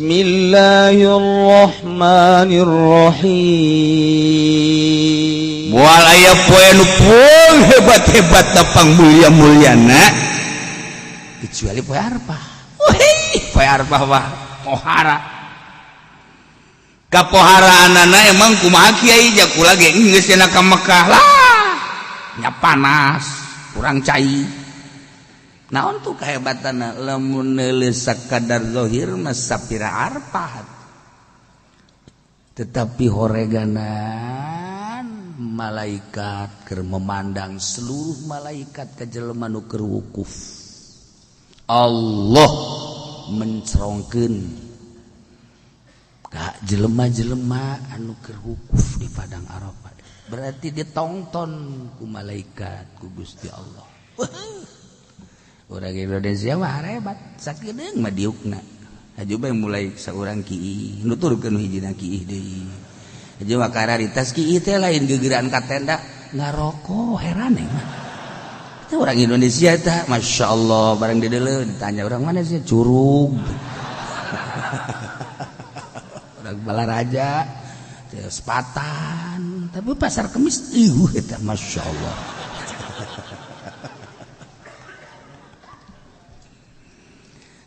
Bismillahirrahmanirrahim. Moal aya poe nu pun hebat-hebat tapang mulia-muliana kecuali poe Arafah. Wih, poe Arafah mah pohara. Kapoharaanana emang kumaha kiai jakula ge geus cenah ka Mekah lah. Nya panas, kurang cai. Naon tuh kehebatanna lamun neuleus sakadar zahir mah sapira Arafah. Tetapi horeganan malaikat keur memandang seluruh malaikat ka jelema nu keur wukuf. Allah mencerongkeun ka jelema-jelema anu keur wukuf di padang Arafah. Berarti ditongton ku malaikat ku Gusti Allah. Orang Indonesia mah hebat, sakedeung mah diukna. Haju bae mulai saurang kiih, nuturkeun hijina kiih deui. Haju mah kararitas kiih teh lain gegeraan ka tenda ngarokok heran mah. Itu orang Indonesia teh, Masya Allah, barang dideuleu ditanya orang mana sih? Curug. Orang Balaraja, Sepatan, tapi pasar Kemis eta Masya Allah.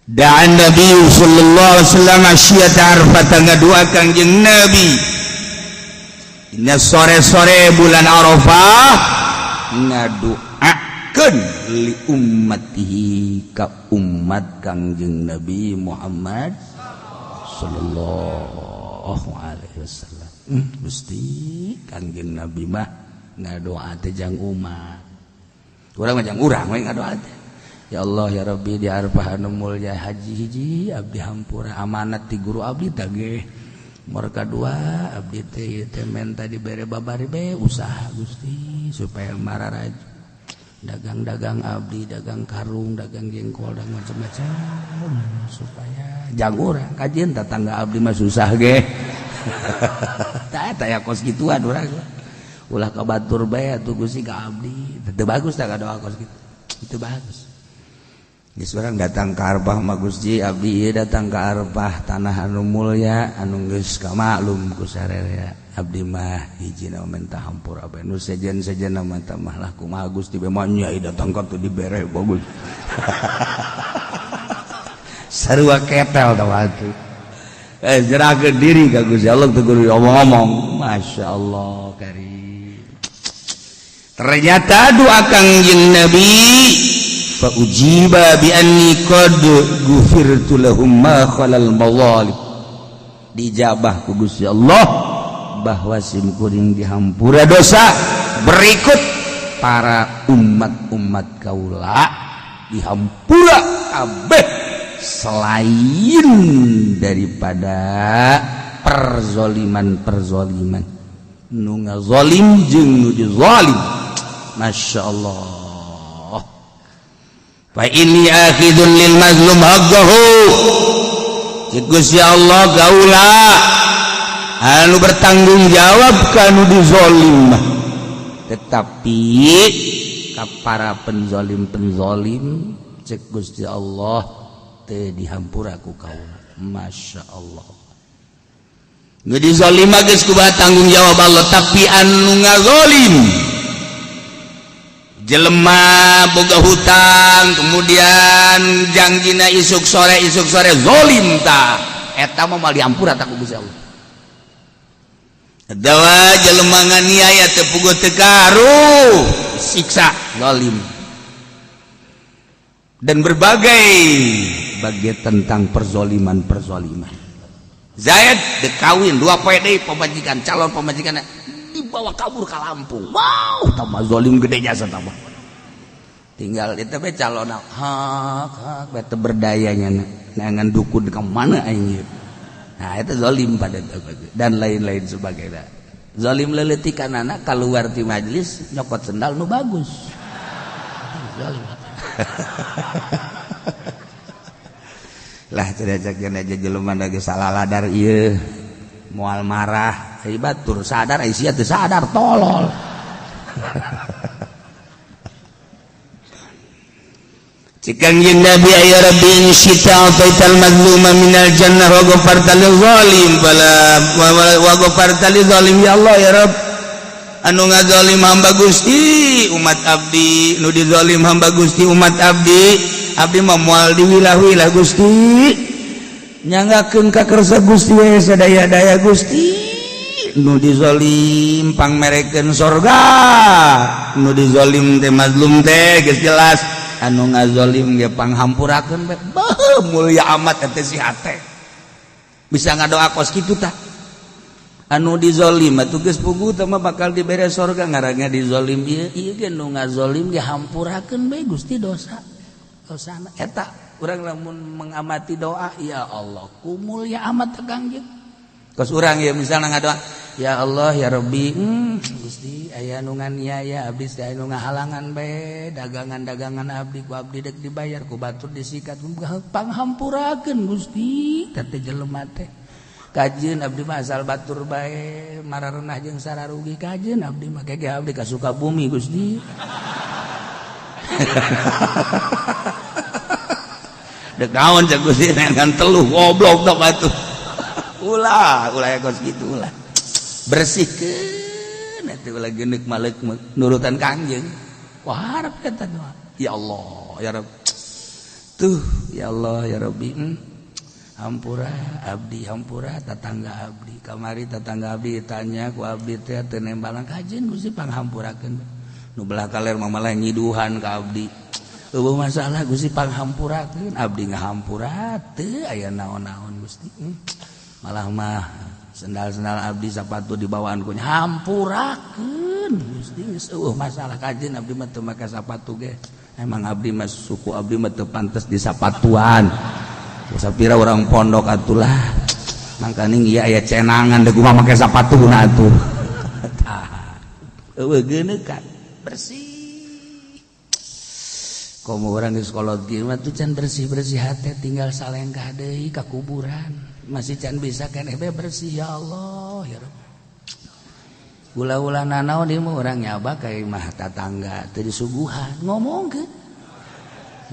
Da'an Nabi sallallahu alaihi wasallam asyiyata Arafah ngadua Kangjeng Nabi. Dina sore-sore bulan Arafah ngaduakeun li ummatihi ka umat Kangjeng Nabi Muhammad sallallahu alaihi wasallam. Gusti Kangjeng Nabi mah ngadoa teh jang umat. Urang mah jang urang we ngadoa teh. Ya Allah ya Rabbi di Arafah anu mulya haji hiji abdi hampura amanat ti guru abdi tagih. Mereka dua abdi teh teh menta dibere babari be usaha Gusti supaya mararaju. Dagang-dagang abdi, dagang karung, dagang jengkol, dagang macam-macam supaya jang urang kajian tetangga abdi mah susah ge. Tah eta ya kos gituan urang. Ulah ka batur bae atuh Gusti ka abdi. Teu bagus tah doa kos kitu. Itu bagus. Geus urang datang ka Arafah mah Gusti abdi ieu datang ka Arafah tanah anu mulya anu geus kamaklum ku sararea. Abdi mah hijina minta hampura bae nu sejen-sejen mah mah lah kumaha Gusti be mah nya datang ka teu dibere bagus. Sarua ketel tah atuh. Jerahkeun diri ka Gusti Allah teu kudu omong-omong. Masya Allah karim. Ternyata doa Kangjeng Nabi fa ujiba bi anni qad ghufirtu lahum ma khalal mazalim. Dijabah ku Gusti Allah bahwa sim kuring dihampura dosa berikut para umat-umat kaula dihampura kabeh selain daripada perzoliman-perzoliman nu ngazolim jeung nu dizolim. Masya Allah. Fa inni akhidun lil mazlum haqqahu. Cik Gusti Allah gaula anu bertanggung jawab kanu dizolim, tetapi ka para penzolim-penzolim cek Gusti Allah teu dihampura ku kaula. Masya Allah. Nu dizolim mah geus kumaha tanggung jawab Allah, tapi anu ngazolim jelema boga hutang kemudian jangjina isuk sore zolim ta eta mah moal diampura ta ku Gusti Allah. Dawa jelema nganiaya teu puguh teu karu siksa zalim dan berbagai bagian tentang perzoliman-perzoliman. Zaid dikawin 2 poe deui pamajikan calon pamajikan dibawa kabur ke Lampung. Wow, tambah zolim gede jasa tambah. Tinggal itu be calon hak hak bete berdayanya nangan dukun ke mana aing. Nah itu zolim pada dan lain-lain sebagainya. Zolim leletikan anak keluar di majelis nyokot sendal nu bagus. Zolim. Lah cedak aja jelema lagi salah ladar ieu moal marah ai batur sadar ai sia teu sadar tolol. Cek Kangjeng Nabi, ya Rabbi, in syi'ta ataital mazluma minal jannah wa ghafarta lil zalim fala wa ghafarta lil zalim. Ya Allah, ya Rabb, anu ngazalim hamba Gusti umat abdi, nu dizalim hamba Gusti umat abdi, abdi mah moal diwilah-wilah Gusti, nyanggakeun ka kersa Gusti we sadaya-daya. Gusti, nu dizolim pangmerekeun sorga, nu dizolim teh mazlum teh geus jelas, anu ngazolim ge panghampurakeun bae. Beuh, mulia amat eta si hate bisa ngadoa kos kitu tah. Anu dizolim atuh geus puguh teh mah bakal dibere sorga, ngaranna dizolim ieu ieu ge nu ngazolim ge hampurakeun bae Gusti dosa dosana. Eta urang lamun mengamati doa, ya Allah, ku mulia amat Kangjeng. Kos urang ya misalnya ngadoa, ya Allah, ya Rabbi, Gusti, aya nu nganiaya abdi, aya nu ngahalangan bae dagangan-dagangan abdi, ku abdi dek dibayar ku batur disikat, panghampurakeun Gusti teh jelema teh. Kajeun abdi mah asal batur bae mararenah jeung sararugi, kajeun abdi mah kege abdi ka Sukabumi Gusti. Dek naon cek Gusti ngan teluh goblok tok atuh. Ulah, ulah kos kitu, ulah. Bersihkeun atuh, ulah geuneuk maleuk nurutan Kangjeng. Wah, harap eta doa. Ya Allah, ya Rabb. Tuh, ya Allah, ya Rabbi. Hampura abdi, hampura tetangga abdi. Kamari tetangga abdi tanya ku abdi teh teu nembalan, kajeun Gusti panghampurakeun. Nu belah kaler mah malah nyiduhan ka abdi. Eueuh masalah Gusti panghampurakeun, abdi ngahampura teu aya naon-naon Gusti. Malah mah sendal-sendal abdi sapatu dibawaan ku hampurakeun Gusti, geus eueuh masalah, kajeun abdi mah teu make sapatu ge. Emang abdi mah suku abdi mah teu pantes di sapatuan. Sapira orang pondok atulah. Mangkaning ieu aya cenangan deuk mah make sapatuna atuh. Tah. Eueuh geuneukan bersih. Komo urang geus kolot kieu mah tuh can bersih-bersih hate, tinggal salengkah deui ka kuburan. Masih can bisa keneh bae bersih, ya Allah, ya Rabb. Ulah-ulah nanaon ieu mah urang nyaba ka imah tatangga teu disuguhan ngomongkeun.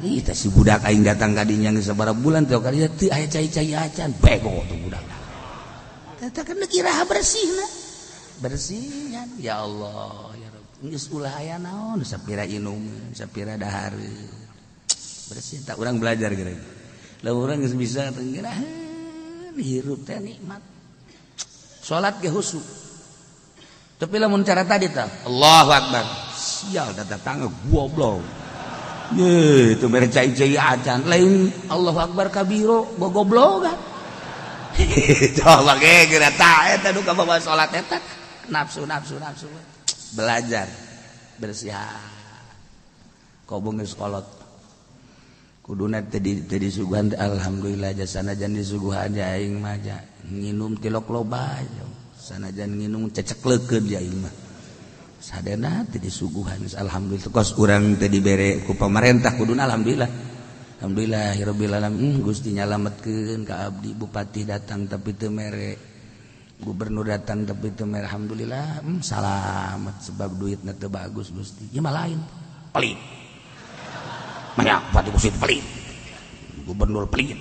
Ih, teh si budak aing datang ka dinya geus sabaraha bulan teh ka dinya teu aya cai-cai acan, bego tuh budak. Eta kan iraha bersihna. Bersihan ya Allah, ya Rabb. Geus ulah aya naon, sapira inum, sapira dahar. Bersih tak urang belajar geura. Lah urang geus bisa tenggeraheun hirup teh nikmat. Salat ge khusyuk. Tapi lamun cara tadi tah, Allahu Akbar. Sial datang goblok. Ye, itu mere cai-cai acan. Lain Allahu Akbar kabiro, gogoblogan. Coba ge geura tah eta nu kabawa salat eta. Nafsu, nafsu, nafsu. Belajar bersihan. Kobong geus kolot. Kuduna teh di teh disuguhan, alhamdulillah jasana jan disuguhan ja aing mah ja nginum tilok loba, sanajan nginum ceceklekeun ja aing mah. Sadena teh disuguhan, alhamdulillah. Kos urang teh dibere ku pemerintah kuduna alhamdulillah. Alhamdulillahirabbil alamin, Gusti nyalametkeun ka abdi, bupati datang tapi teu mere, gubernur datang tapi teu mere, alhamdulillah, salamet sebab duitna teu bagus Gusti. Ieu mah lain pelit. Banyak bupati Gusti pelit. Gubernur pelit.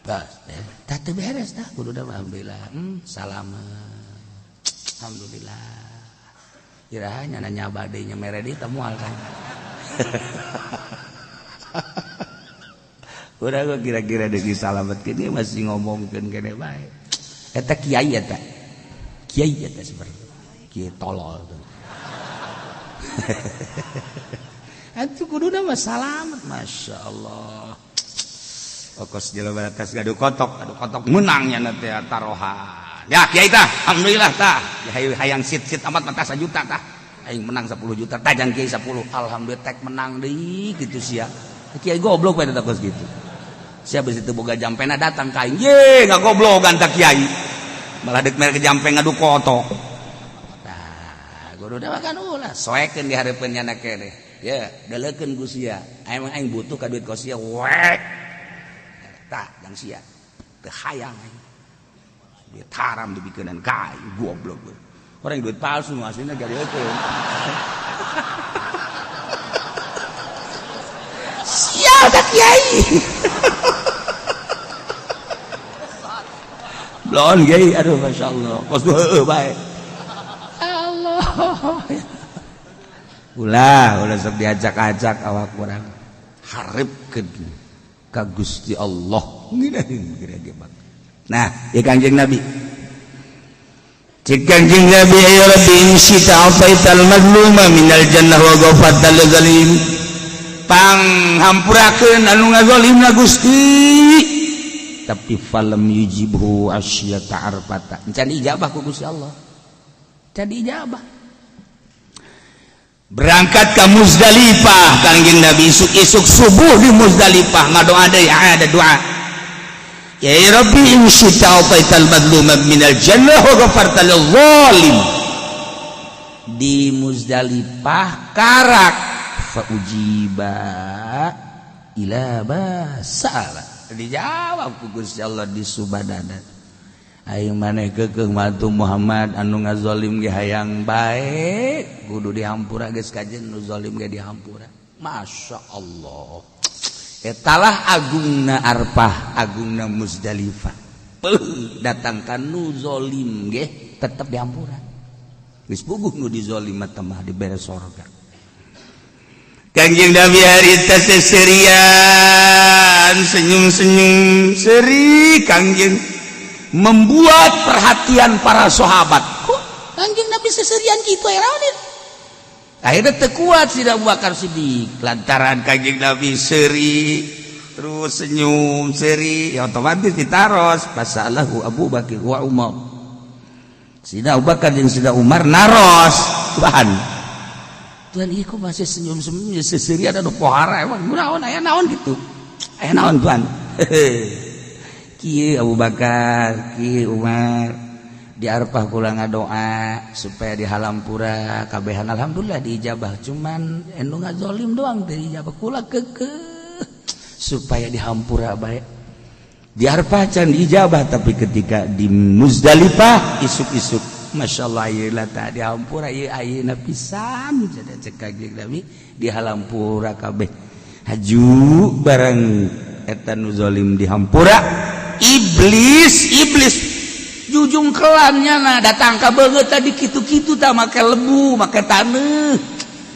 Bas, tah teu beres tah kudu alhamdulillah. Salamet. Alhamdulillah. Iraha nya nanya bade nya mere di teu moal kan. Urang kira-kira deui salametkeun ieu masih ngomongkeun kene bae. Eta kiai eta. Kiai eta seperti kiai tolol tuh. Atuh kuduna mah salamet, Masya Allah. Okos jelema batas gaduh kotok menang nya teh tarohan. Ya kiai tah, alhamdulillah tah. Hayang sit-sit amat mata 1 juta tah. Aing menang 10 juta, tajang kiai 10. Alhamdulillah tek menang deui kitu sia. Kiai goblok bae teh kos kitu. Siapa situ boga jampena datang ka aing. Ye, ngagoblogan tak kiai. Malah dek mere jampe ngadu kotok. Tah, guru da kan ulah soekeun di hareupeun nyana keneh. Ya, deleukeun ku sia. Emang aing butuh ka duit ka sia wek. Tah, jang sia. Teu hayang aing. Duit haram dibikeunan ka aing goblok. Orang duit palsu aslinya gadeukeun. kiai. Blon kiai, aduh masyaallah. Kos heueuh bae. Allah. Ulah, ulah sok diajak-ajak awak urang. Harepkeun ka Gusti Allah. Ngeunaheun geura. Nah, ya Kangjeng Nabi. Cek Kangjeng Nabi, ya Rabbi in syita ataital mazluma minal jannah wa ghafarta lil zalim. Panghampurakeun anu ngazolimna Gusti. Tapi falam yujibhu asyata arfata. Encan ijabah ku Gusti Allah. Can ijabah. Berangkat ke Muzdalifah Kangjeng Nabi isuk-isuk subuh di Muzdalifah ngadoa deui, ada doa. Ya Rabbi in syita ataital mazluma minal jannah wa ghafarta lil zalim. Di Muzdalifah karak fa ujiba ila basala. Dijawab ku Gusti Allah di subadana. Aing maneh keukeuh mantu Muhammad anu ngazolim ge hayang bae kudu dihampura geus kajen nu zalim ge dihampura. Masya Allah. Etalah agungna Arfah, agungna Muzdalifah. Datangkan nu zalim ge tetep dihampura. Geus puguh nu dizolim mah mah dibere sorga. Kangjeng Nabi harita seserian senyum-senyum seri Kangjeng membuat perhatian para sahabat. Kok Kangjeng Nabi seserian gitu ya raonin? Akhirnya tekuat si Abu Bakar Siddiq lantaran Kangjeng Nabi seri terus senyum seri, ya otomatis ditaros pasalahu Abu Bakar wa Umar. Sida Abu Bakar jeung Sida Umar naros, Tuhan, Tuhan, iya kok masih senyum-senyum seserian, anu pohara emang naon, aya naon gitu, aya naon Tuhan? Kieu Abu Bakar, kieu Umar, di Arfah kula ngadoa supaya dihalampura kabehan, alhamdulillah diijabah, cuman anu ngazolim doang teu diijabah. Kula keukeuh supaya dihampura bae. Di Arfah can diijabah, tapi ketika di Muzdalifah isuk-isuk, Masya Allah, ayeuna tah dihampura ieu ayeuna pisan. Jadi cek Kangjeng Nabi dihalampura kabeh. Haju bareng eta nu zalim dihampura, iblis iblis jujung kelannya nah datang ka beungeut tadi kitu-kitu tah, make lebu, make taneuh,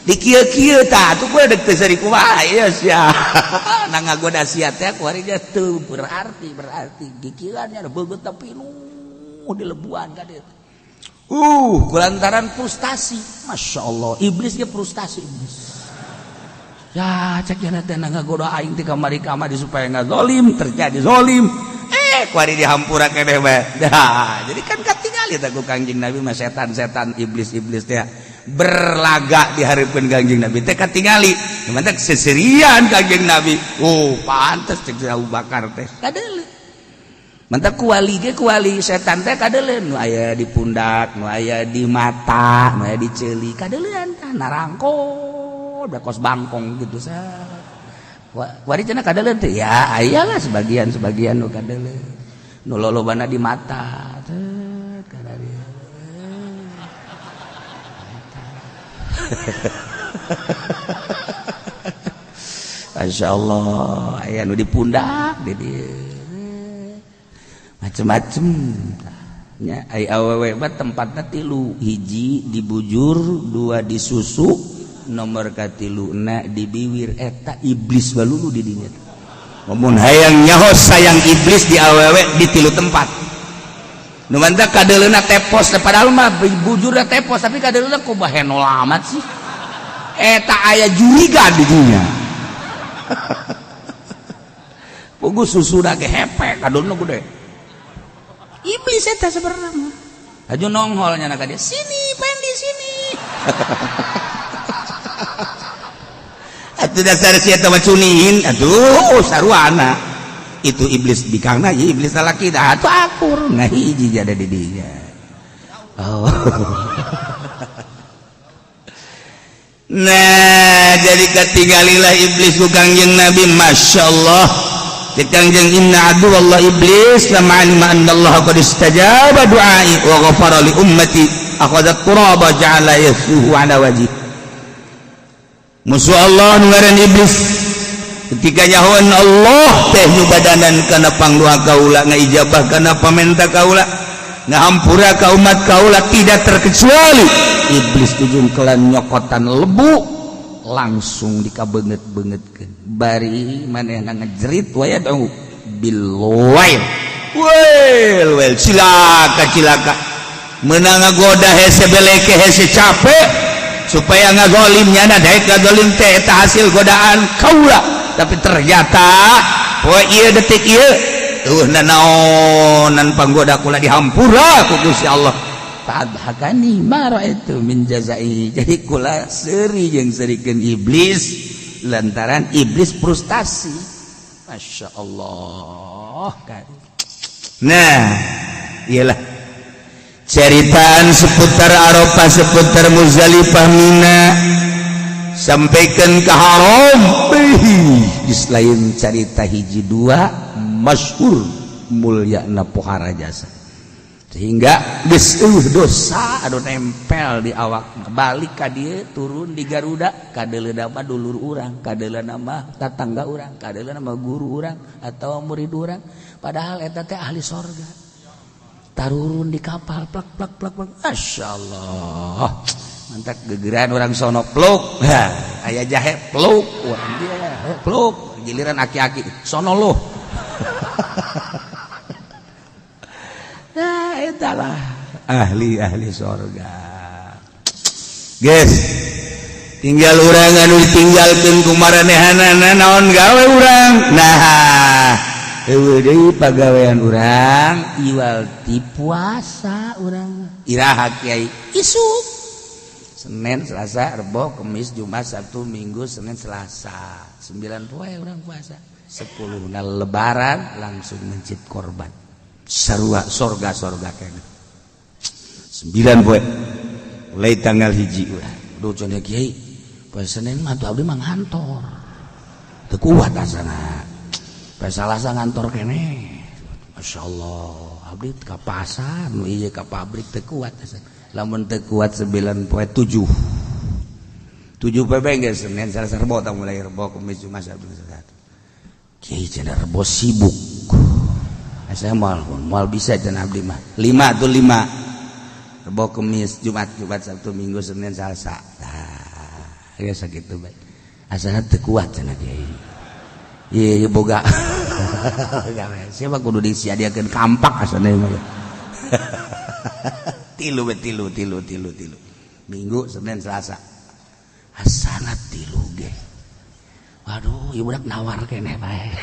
di kieu-kieu tah atuh kuwe dek teu seuri kumaha ieu sia nah ngagoda sia teh kuari ge teu berarti berarti gikirannya beungeut tapi nu dilebuan ka dieu kulantaran frustasi. Masya Allah, iblisnya frustasi iblis. Ya cek jana teh ngagoda aing ti kamari kamari supaya ngazolim, terjadi zolim. Kuari dihampura keneh bae. Dah, jadi kan katingali teh ku Kangjeng Nabi mah setan-setan iblis-iblis teh berlaga di hareupeun Kangjeng Nabi teh katingali. Mantap seserian Kangjeng Nabi. Oh, pantes cek Abu Bakar teh. Kadeuleu. Mantap kuali ge kuali setan teh kadeuleu nu aya di pundak, nu aya di mata, nu aya di ceuli, kadeuleun tah narangkol kos bangkong gitu sa. Kuari cenah kadeuleun teh ya aya lah sebagian sebagian nu kadeuleun. Nu lolobana di mata. Tet kada dieu. Masya Allah, aya nu di pundak di dieu. Macem-macem nya ai awewe mah tempatna tilu, hiji di bujur, dua di susu, nomor katiluna di biwir. Eta iblis balulu di dinya. Mun hayang nyaho sayang iblis di awewe di tilu tempat. Nu mantap kadeuleuna tepos, padahal mah bujurna tepos, tapi kadeuleuna kok bahenol amat sih. Eta aya juriga di dinya. Puguh susuna ge hepe kadeuleuna gede. Iblis eta sebenarnya mah. Aju nongholnya ka dia, sini Pendi sini. Atuh dasar sia teh cunihin, aduh sarwana. Itu iblis bikangna ieu iblis lalaki dah atuh akur ngahiji jadi di dinya. Oh. Nah, jadi ketinggalilah iblis ku Kangjeng Nabi, Masya Allah. Kangjeng inna adu Allah iblis lama alima anna Allah qad istajaba du'ai wa ghafara li ummati akhadha turaba ja'ala yasuhu ala wajhi. Musuh Allah nu ngaran iblis Ketika nyahoan Allah teh nyubadanan kana pangdoa kaula, ngaijabah kana pamenta kaula, ngahampura ka umat kaula, tidak terkecuali iblis tujungkelan nyokotan lebu langsung dikabeungeut-beungeutkeun, bari manehna ngejerit wae dong bil wail wail wail, cilaka cilaka. Menang ngagoda hese beleke, hese capek supaya ngagolim nyana, daek ngagolim teh eta hasil godaan kaula. Tapi ternyata poe ieu, detik ieu, eueuh nanaonan panggoda kula, dihampura ku Gusti Allah. Fadhakani ma raaitu min jazai. Jadi kula seuri jeung seurikeun iblis lantaran iblis frustasi. Masya Allah kan. Nah, iyalah ceritaan seputar Arafah, seputar Muzdalifah, Mina, sampaikan ke haram. Geus lain carita hiji dua, masyhur mulia na pohara jasa sehingga geus dosa anu nempel di awak. Balik ka dieu, turun di Garuda, kadeuleu mah dulur urang, kadeuleu mah tatangga urang, kadeuleu mah guru urang atau murid urang, padahal eta teh ahli sorga. Tarurun di kapal, plak plak plak plak, Masya Allah, mantap gegeran orang sono peluk. Ha, aya jahe peluk, urang dia peluk, giliran aki-aki sono loh. Nah, itulah ahli-ahli sorga. Guys, tinggal urang anu ditinggalkeun ku maranehanana, naon gawe urang? Nah, eueuh deui pagawean urang iwal ti puasa urang. Iraha, Kiai? Isuk Senin, Selasa, Rebo, Kemis, Jumat, Sabtu, Minggu, Senin, Selasa, 9 poe urang puasa. 10 na Lebaran langsung mencit korban, sarua sorga sorga kene. 9 poe mulai tanggal 1 ulah. Duh, cenah Kiai, poe Senin mah tuh abdi mah ngantor, teu kuat asana. Poe Salasa ngantor kene. Masya Allah, abdi ka pasar nu ieu, ka pabrik teu kuat asana. Lamun teu kuat 9 poe, 7 7 poe geus, Senin, Selasa, Rebo, tah mulai Rebo, Kamis, Jumat, Sabtu, Selasa. Kiai cenah Rebo sibuk, saya moal moal bisa cenah abdi mah. Lima tuh, lima, Rebo, Kemis, Jumat, Jumat, Sabtu, Minggu, Senin, Selasa. Nah, ya sakitu bae asana teu kuat cenah kiai. Ieu ieu boga siapa kudu disadiakeun kampak asana mah. Tilu be, tilu tilu tilu tilu, Minggu, Senin, Selasa, asana tilu ge. Waduh, ieu budak nawar keneh bae.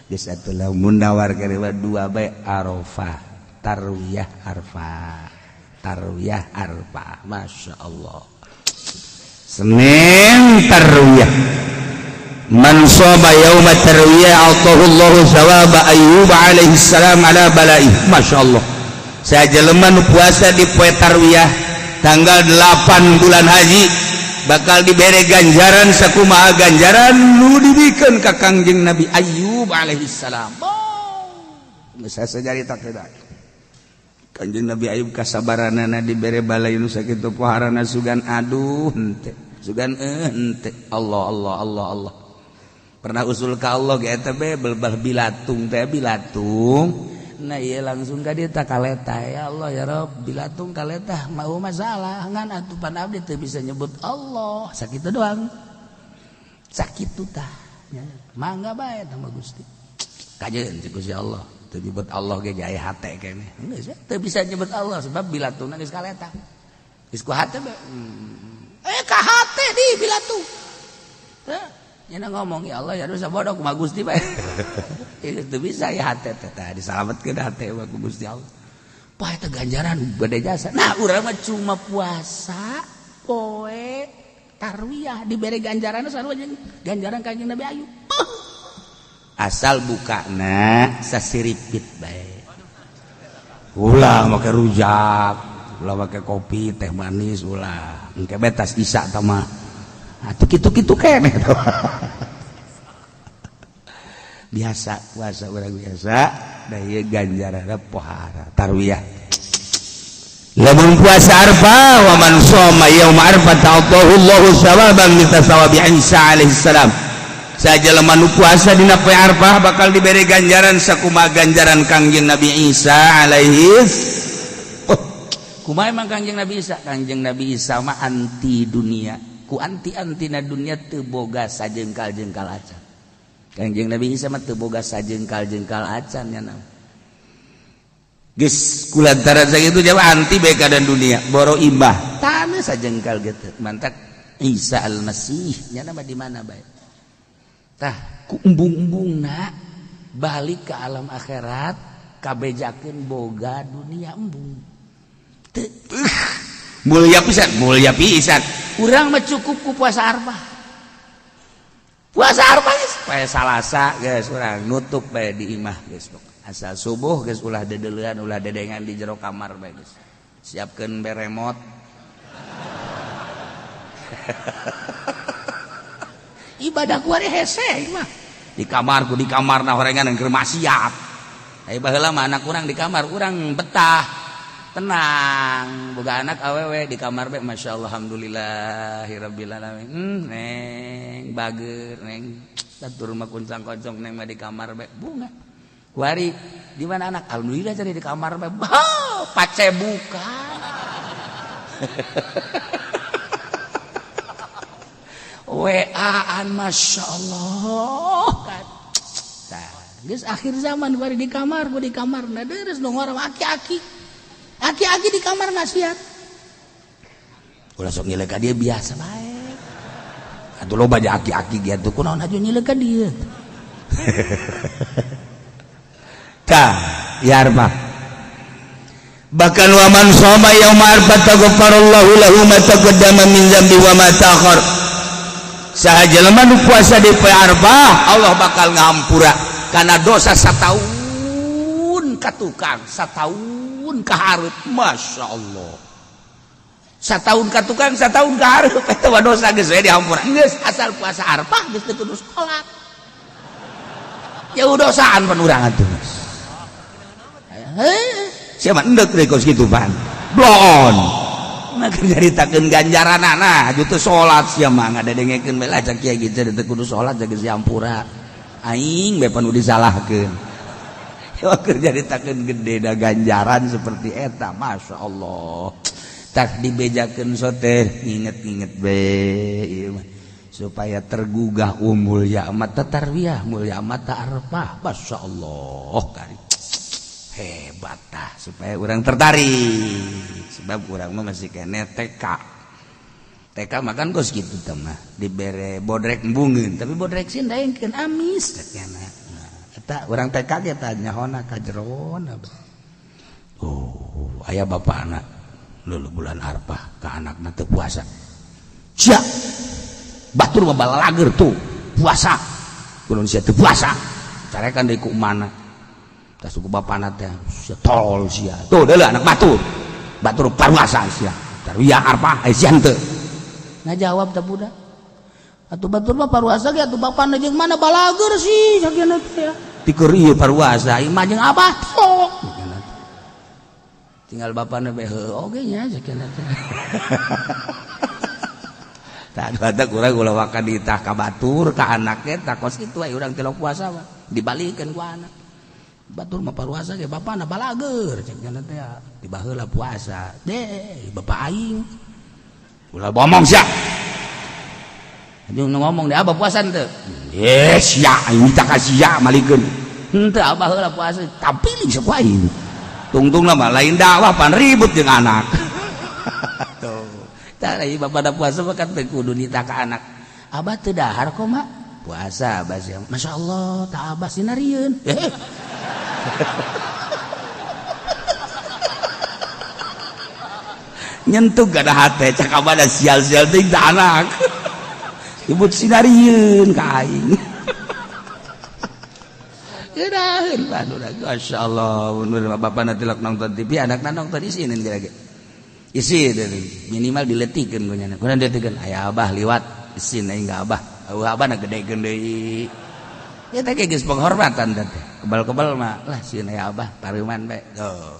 Geus atuh, lamun nawar keneh dua bae, Arafah, Tarwiyah Arafah, Tarwiyah Arafah. Masya Allah, Senin Tarwiyah. Man shoma yauma tarwiyah atahu Allahu thawaba Ayyub alaihi salam ala balai. Masya Allah, saya jelema nu puasa di poe Tarwiyah tanggal 8 bulan haji bakal diberi ganjaran sakumaha ganjaran nu dibikeun ka Kangjeng Nabi Ayyub alaihi salam. Oh, geus sajari tak. Kanjeng Nabi Ayub kasabaranana dibere balai nu sakitu poharana, sugan aduh henteu, sugan henteu. Allah Allah Allah Allah. Pernah usul ka Allah ge eta be belbah bilatung teh, bilatung. Nah iya, langsung ka dieu kaleta, ya Allah ya Rob, bilatung kaleta mau masalah ngan atuh pan abdi teu bisa nyebut Allah sakitu doang, sakitu tah. Mangga bae tah mah Gusti, kajeun cek Gusti Allah, teu nyebut Allah ge aya hate keneh. Geus teu bisa nyebut Allah sebab bilatungna geus kaleta, geus ku hate be. Eh, ka hate di bilatung. Teh nya ngomong, ya Allah ya dosa bodoh kumaha Gusti bae. Itu bisa ya hate teh tah disalametkeun hate mah ku Gusti Allah. Wah, eta ganjaran gede jasa. Nah, urang mah cuma puasa poe Tarwiyah dibere ganjaran sarua jeung ganjaran Kanjeng Nabi Ayub. Asal bukana sasiripit bae. Ulah make rujak, ulah make kopi teh manis, ulah. Engke betas isa tah mah. Atuh kitu-kitu keneh. Biasa puasa urang biasa da ieu ganjaranna pohara Tarwiyah. Lamun puasa Arafah, wa man shoma yauma Arafah ta'atahu Allahu thawaban mithla thawabi Isa alaihi salam. Sajelema nu puasa dina poe Arfah bakal diberi ganjaran sakumaha ganjaran Kangjeng Nabi Isa alaihi. Oh, kumaha emang Kangjeng Nabi Isa? Kangjeng Nabi Isa mah anti dunia, ku anti-antina dunia teu boga sajengkal-jengkal acan. Kangjeng Nabi Isa mah teu boga sajengkal-jengkal acan nya na. Geus kulantaran sakitu jawab anti bae dan dunia, boro imbah tanah sajengkal gitu. Mantak Isa Al-Masih nya nama di mana bae. Tah, ku embung-embungna balik ke alam akhirat kabejakeun boga dunia embung. Teu mulia pisan, mulia pisan. Urang mah cukup ku puasa Arfah. Puasa Arfah geus poe Salasa geus urang nutup bae di imah geus. Asal subuh geus ulah dedeulean, ulah dedengan di jero kamar bae geus. Siapkeun beremot. Ibadah ku ari hese mah. Di kamar ku di kamarna horengan keur maksiat. Ai baheula mah anak urang di kamar urang betah. Tenang, boga anak awewe di kamar bae masyaallah alhamdulillahirabbil alamin. Neng bager neng. Batur mah kuncang kocong neng mah di kamar bae bunga. Kuari di mana anak? Alhamdulillah cari di kamar bae. Bah, pace buka. WA-an masya Allah kan. Tah, geus akhir zaman kuari di kamar, gua di kamar. Nah, deres dong orang aki-aki. Aki-aki di kamar maksiat. Ulah sok nyilek ka dia biasa bae. Atuh loba aja aki-aki gitu kunaon aju nyilek ka dia. Tah, ya Arfah. Bahkan wa man shoma yauma arfah ghafarallahu lahu ma taqaddama min dzambi wa ma ta'akhkhar. Saha jelema nu puasa di poe Arfah, Allah bakal ngampura kana dosa sataun ka tukang, sataun ka hareup. Masya Allah. Sataun ka tukang, sataun ka hareup eta mah dosa geus we dihampura. Geus asal puasa Arfah geus teu kudu salat. Jauh dosaan pan urang atuh. Siapa endek deui kos kitu pan. Bloon. Nah nyaritakeun ganjaranana aju teu salat sia mah ngadedengekeun bae lah cak kieu gitu teu kudu salat geus dihampura. Aing bae pan disalahkeun. Keur nyaritakeun gede da ganjaran seperti eta Masya Allah. Tak dibejakeun sote nginget-nginget bae ieu mah supaya tergugah mulia amat tarbiyah mulia amat arfah Masya Allah kari hebat tah supaya orang tertarik sebab orang mah masih kene TK TK makan kos gitu teh mah dibere bodrek embungeun tapi bodrek sieun daengkeun amis cek nah eta urang TK ge tah nyahona ka jerona. Oh aya bapana lulu bulan Arfah ka anakna teu puasa sia batur mah balalager tuh puasa kunaon sia teu puasa carekan deui ku mana tah suku bapana teh sia tolol sia tuh deuleu anak batur batur paruasa sia tarwiyah Arfah ai sia henteu ngajawab teh budak atuh batur mah paruasa ge atuh bapana jeung mana balager sih sakieu teh tikur ieu paruasa ieu mah jeung abah tolol tinggal bapana bae heueuh oge nya sakieu teh. Tah atuh urang ulah waka ditah ka batur ka anaknya tah kos kitu aya urang tilok puasa mah dibalikeun ku anak. Batur mah paruasa ge bapana balager cek nya teh dibaheula puasa. Deh bapak aing. Ulah ngomong sia. Anu ngomong deh abah puasa henteu? Yes sia aing minta ka sia malikeun. Henteu abah heula puasa tapi sok ku aing. Tungtungna mah lain dakwah pan ribut jeung anak. Tuh. Tah bapak da puasa mah kan teu kudu nita ka anak. Abah teu dahar kok mak? Puasa abah sia. Masya Allah, tah abah sinarieun. Nyentuh gak ada hati cak abah da sial-sial teuing tah anak. Ibut sinarieun ka aing. Geuraheun pan urang. Masya Allah, mun bapana tilok nonton TV, anakna nonton isinin geura-geura. Isi minimal diletikeun ku nya. Kunaon diletikeun? Aya abah liwat isin aing ka abah. Eueuh abah na gedekeun deui. Ya teh geus penghormatan teh. Kebal-kebal mah lah sieun aya abah pareuman bae. Tuh.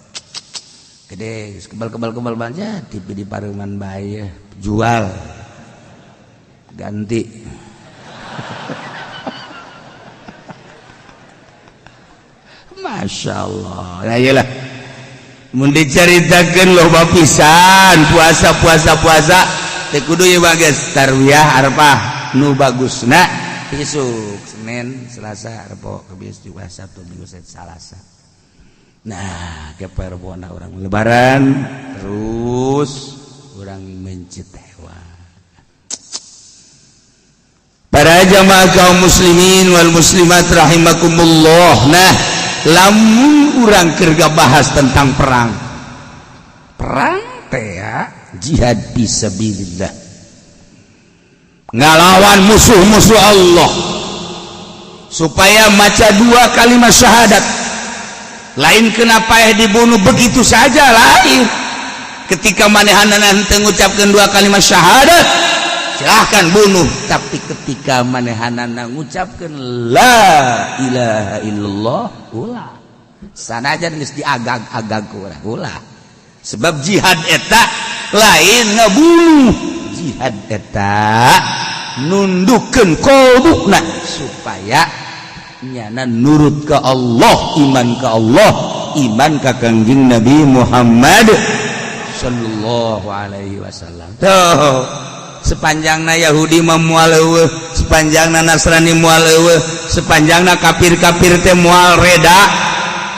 Gede geus kebal-kebal-kebal banja TV di pareuman bae jual. Ganti. Masya Allah. Nah iyalah mun dicaritakeun loba pisan puasa puasa puasa teu kudu ieu bagus tarwiyah Arafah nu bagusna isuk Senin, Selasa, Rebo, Kamis, Jumat, Sabtu, Minggu, Selasa. Nah, keperbona orang lebaran terus orang mencit hewan. Para jamaah kaum muslimin wal muslimat rahimakumullah. Nah, lamun urang keur bahas tentang perang, perang teh ya, jihad fisabilillah, ngalawan musuh-musuh Allah supaya maca dua kalimat syahadat. Lain kenapa ya dibunuh begitu saja, lain. Ketika manehanana henteu ngucapkeun dua kalimat syahadat, silahkan bunuh. Tapi ketika manehanana ngucapkeun la ilaha illallah, ulah. Sanajan geus diagag-agag ku urang, ulah. Sebab jihad eta lain ngabunuh, jihad eta nundukeun kolbuna supaya nyana nurut ke Allah, iman ke Allah, iman ke Kangjeng Nabi Muhammad sallallahu alaihi wasallam. Tuh, sepanjangna Yahudi mah moal eueuh, sepanjangna Nasrani moal eueuh, sepanjangna kafir-kafir teh moal reda.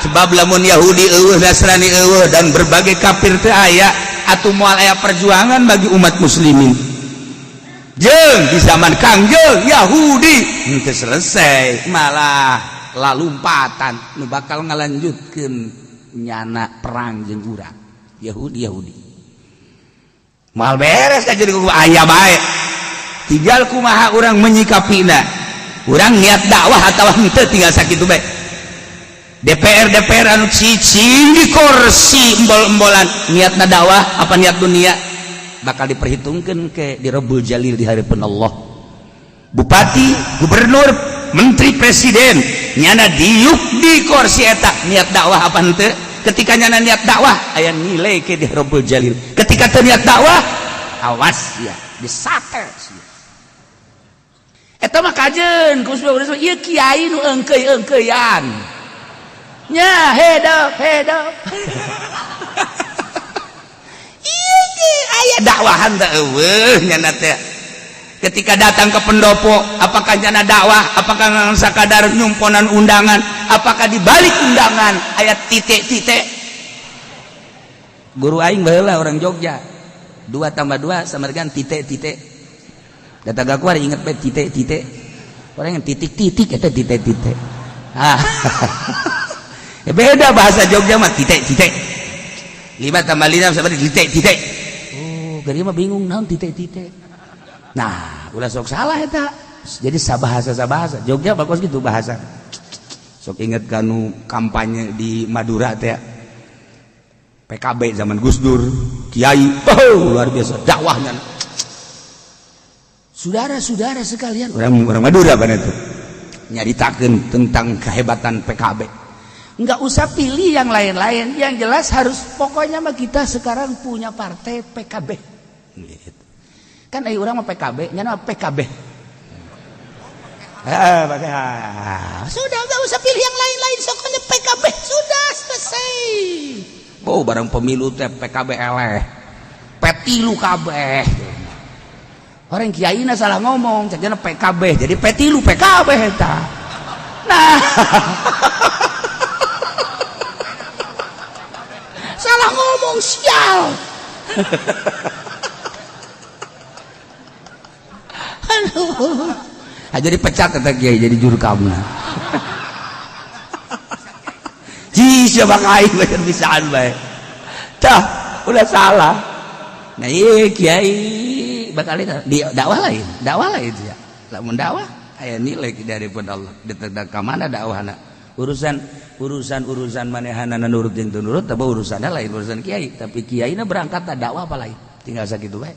Sebab lamun Yahudi eueuh, Nasrani eueuh, dan berbagai kafir teh aya, atuh moal aya perjuangan bagi umat muslimin. Jeung di zaman Kangjeng Yahudi henteu selesai, malah lalumpatan nu bakal ngalanjutkeun nyana perang jeung urang Yahudi. Yahudi moal beres ka jadi aya bae, tinggal kumaha urang menyikapina, urang niat dakwah atau henteu, tinggal sakitu bae. DPR DPR anu cicing di kursi embol-embolan, niatna dakwah apa niat dunia, bakal diperhitungkan ke di Rabbul Jalil di hadapan Allah. Bupati, gubernur, menteri, presiden nyana diuk di kursi eta niat dakwah apa henteu. Ketika nyana niat dakwah, aya nilai ke di Rabbul Jalil. Ketika teu niat dakwah, awas ya disate sia. Eta mah kajeun ku ieu kiai nu eungkeuy-eungkeuyan nya, hedop hedop. Ieu ge aya dakwahan teh eueuh nyana teh. Ketika datang ke pendopo, apakah nyana dakwah, apakah sakadar nyumponan undangan? Apakah di balik undangan aya titik-titik? Guru aing baheula orang Jogja, dua tambah dua sama dengan titik-titik. Data gak kuat inget bae titik-titik, orang yang titik-titik eta titik-titik. Ah ya, beda bahasa Jogja mah titik-titik. Lima tambah lima sama titik-titik. Oh, gari mah bingung naon titik-titik. Nah, ulah sok salah eta. Jadi sabahasa sabahasa Jogja bagus gitu bahasa. Sok inget kanu kampanye di Madura teh, PKB zaman Gus Dur, kiai, oh, luar biasa dakwahnya. Saudara-saudara sekalian, orang orang Madura pada itu nyaritakeun tentang kehebatan PKB. Nggak usah pilih yang lain-lain, yang jelas harus pokoknya mah kita sekarang punya partai PKB gitu. Kan ai urang mah PKB, nyana PKB. Eh, pakai sudah, nggak usah pilih yang lain-lain, pokoknya PKB sudah selesai. Oh, barang pemilu teh PKB eleh, P3 kabeh. Orang kiai salah ngomong, jadinya PKB jadi P3 PKB eta. Nah, salah ngomong, sial. Aduh, jadi pecat eta kiai, jadi juru kamna. Ji, siapa aing bayar bisaan bae. Tah, udah salah. Nah, iya kiai bakal di dakwah lain, dakwah lain ya. Lamun dakwah aya nilai daripada Allah. Ditedak ka mana dakwahna? Urusan urusan urusan manehanana nurut jeung teu nurut, tapi urusanna lain urusan kiai, tapi kiaina berangkat dakwah apa lain. Tinggal sakitu bae.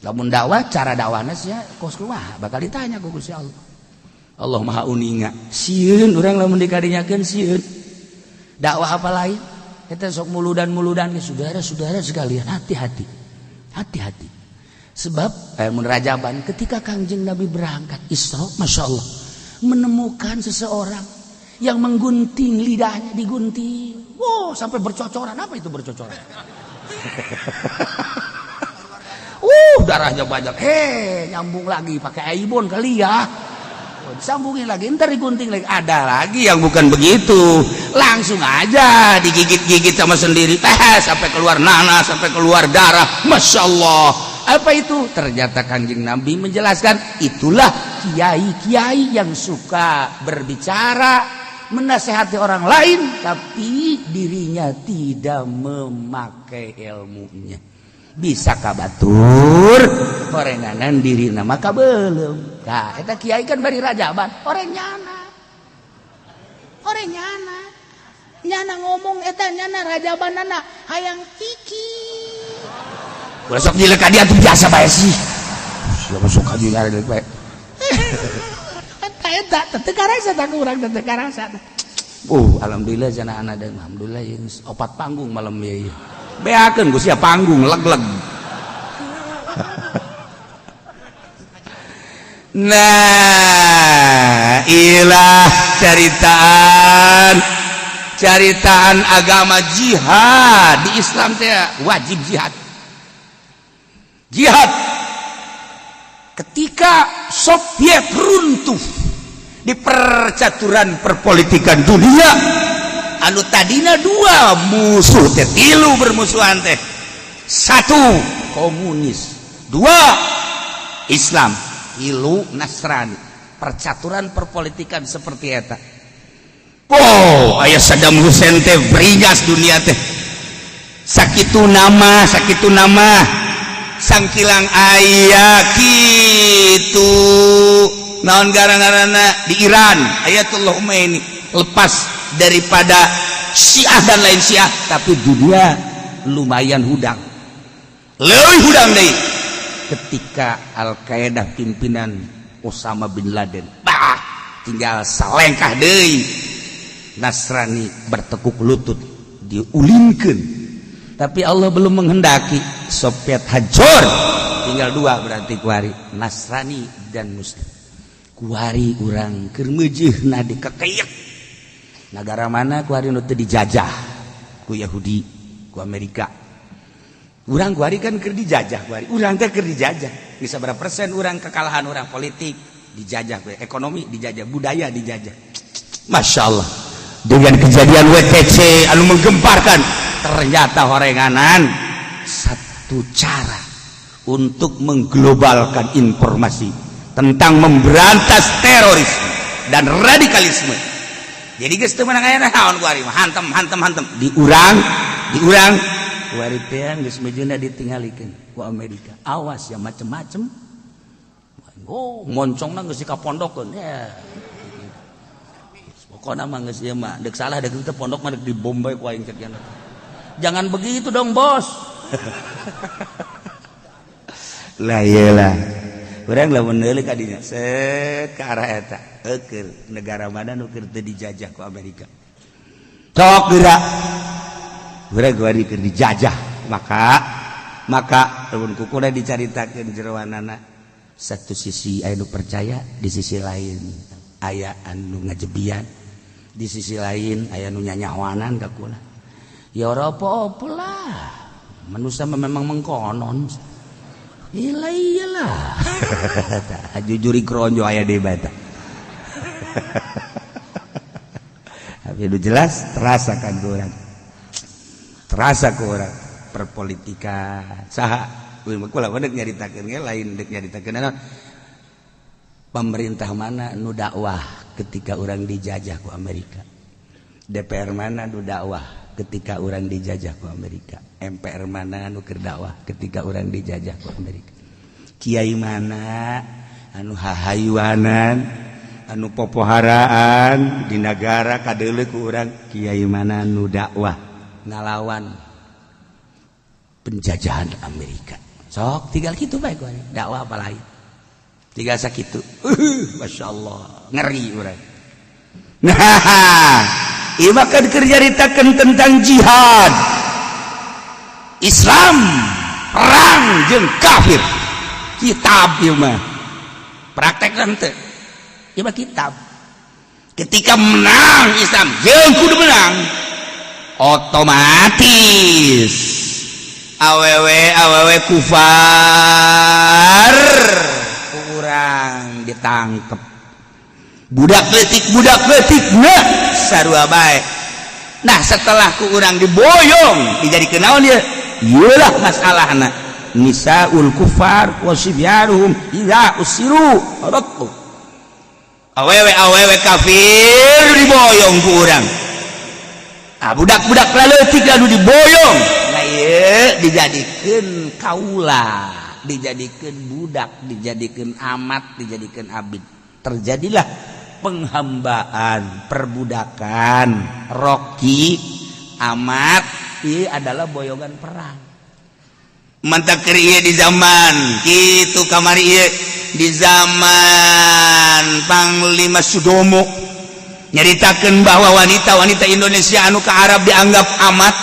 Lamun dakwah, cara dakwahna sia kos kumaha bakal ditanya ku Gusti Allah. Allah Maha uninga. Sieun urang lamun dikadinyakeun, sieun. Dakwah apa lain? Eta sok muludan-muludan, saudara-saudara sekalian, hati-hati. Hati-hati. Sebab mun rajaban ketika Kangjeng Nabi berangkat Isra, Masya Allah, menemukan seseorang Yang menggunting lidahnya, digunting. Wow, sampai bercocoran. Apa itu bercocoran? Darahnya banyak. Heh, nyambung lagi pakai aibon kali ya. Oh, disambungin lagi, ntar digunting lagi. Ada lagi yang bukan begitu. Langsung aja digigit-gigit sama sendiri. Sampai keluar nanah, sampai keluar darah. Masya Allah. Apa itu? Ternyata Kanjeng Nabi menjelaskan, itulah kiai-kiai yang suka berbicara, menasehati orang lain, tapi dirinya tidak memakai ilmunya. Bisa kabatur horenganan diri nama kabelum. Nah, eta kiai kan bari rajaban, orang nyana. Orang nyana. Nyana ngomong eta nyana rajabanana hayang iki. Ulah sok nyilek ka dia tuh biasa bae sih. Siapa sok ka dia bae. Eta eta teu karasa tak urang teu karasa. Alhamdulillah jana anak dan alhamdulillah yang opat panggung malam ieu. Beakeun ku sia panggung leg-leg. Nah, ilah caritaan caritaan agama jihad di Islam teh wajib jihad. Jihad ketika Soviet runtuh di percaturan perpolitikan dunia, anu tadina dua musuh teh tilu bermusuhan teh, satu komunis, dua Islam, tilu Nasrani. Percaturan perpolitikan seperti eta. Oh, aya Saddam Hussein teh beringas dunia teh. Sakitu nama, sakitu nama sangkilang aya kitu naon gara-garana di Iran Ayatullah Khomeini lepas daripada Syiah dan lain Syiah, tapi dunia lumayan hudang, leuwih hudang deui ketika Al-Qaeda pimpinan Osama bin Laden. Bah, tinggal salengkah deui Nasrani bertekuk lutut diulinkeun. Tapi Allah belum menghendaki Soviet hancur, tinggal dua berarti kuari Nasrani dan Muslim. Kuari urang keur meujeuna dikekeyek negara mana kuari nu teu dijajah ku Yahudi, ku Amerika. Urang kuari kan keur dijajah, kuari urang teh keur dijajah. Bisa berapa persen urang kekalahan urang politik dijajah, ekonomi dijajah, budaya dijajah. Masya Allah, dengan kejadian WTC anu menggemparkan, ternyata horenganan satu cara untuk mengglobalkan informasi tentang memberantas terorisme dan radikalisme. Jadi geus teu meunang aya naon kuari mah, hantem hantem hantem diurang diurang kuari teh geus mejeuna ditinggalikeun ku Amerika. Awas ya macem-macem. Oh, moncongna geus dikapondokeun ya. Pokokna mah geus ieu mah deuk salah deuk teu pondok mah deuk dibom bae ku aing cek. Jangan begitu dong, bos. Lah iyalah. Urang lamun neuleuk ka dinya set ka arah eta. Eukeun negara mana nu keur teu dijajah ku Amerika? Sok geura. Urang kuari keur dijajah. Maka lamun kukuna dicaritakeun jeroanana, satu sisi aya nu percaya, di sisi lain aya anu ngajebian, di sisi lain aya nu nyanyawanan ka kula. Ya ora apa-apa lah. Manusia memang mengkonon. Iyalah iyalah. Jujuri kronjo aya di bata. Tapi itu jelas terasa kan ku urang. Terasa ku urang perpolitikan. Saha kula dek nyaritakeun ge lain dek nyaritakeun naon. Pemerintah mana nu dakwah ketika urang dijajah ku Amerika? DPR mana nu dakwah ketika urang dijajah ku Amerika? MPR mana nu keur dakwah ketika urang dijajah ku Amerika? Kiai mana anu hahayuanan, anu popoharaan di negara kadeuleu ku urang? Kiai mana nu dakwah ngalawan penjajahan Amerika? Sok tinggal kitu bae ku dakwah apa lain. Tinggal sakitu. Masya Allah, ngeri urang. Nah, ieu mah kan keur nyaritakeun tentang jihad Islam perang jeung kafir. Kitab ieu mah praktek teu, ieu mah kitab. Ketika menang Islam jeung kudu menang, otomatis awewe awewe kufar kurang ditangkep, budak leutik, budak leutik, nah sarua bae. Nah, setelah ku urang diboyong dijadikeun naon dia? Iyalah masalahna nisaul kufar wa sibyanuhum idza usiru raddu. Awewe awewe kafir diboyong ku urang, ah, budak-budak leutik lalu diboyong. Nah, ieu dijadikeun kaula, dijadikeun budak, dijadikeun amat, dijadikeun abid. Terjadilah penghambaan, perbudakan, roki amat. Ieu adalah boyongan perang. Mantak keur ieu di zaman kitu kamari, ieu di zaman Panglima Sudomo nyaritakeun bahwa wanita-wanita Indonesia anu ke Arab dianggap amat,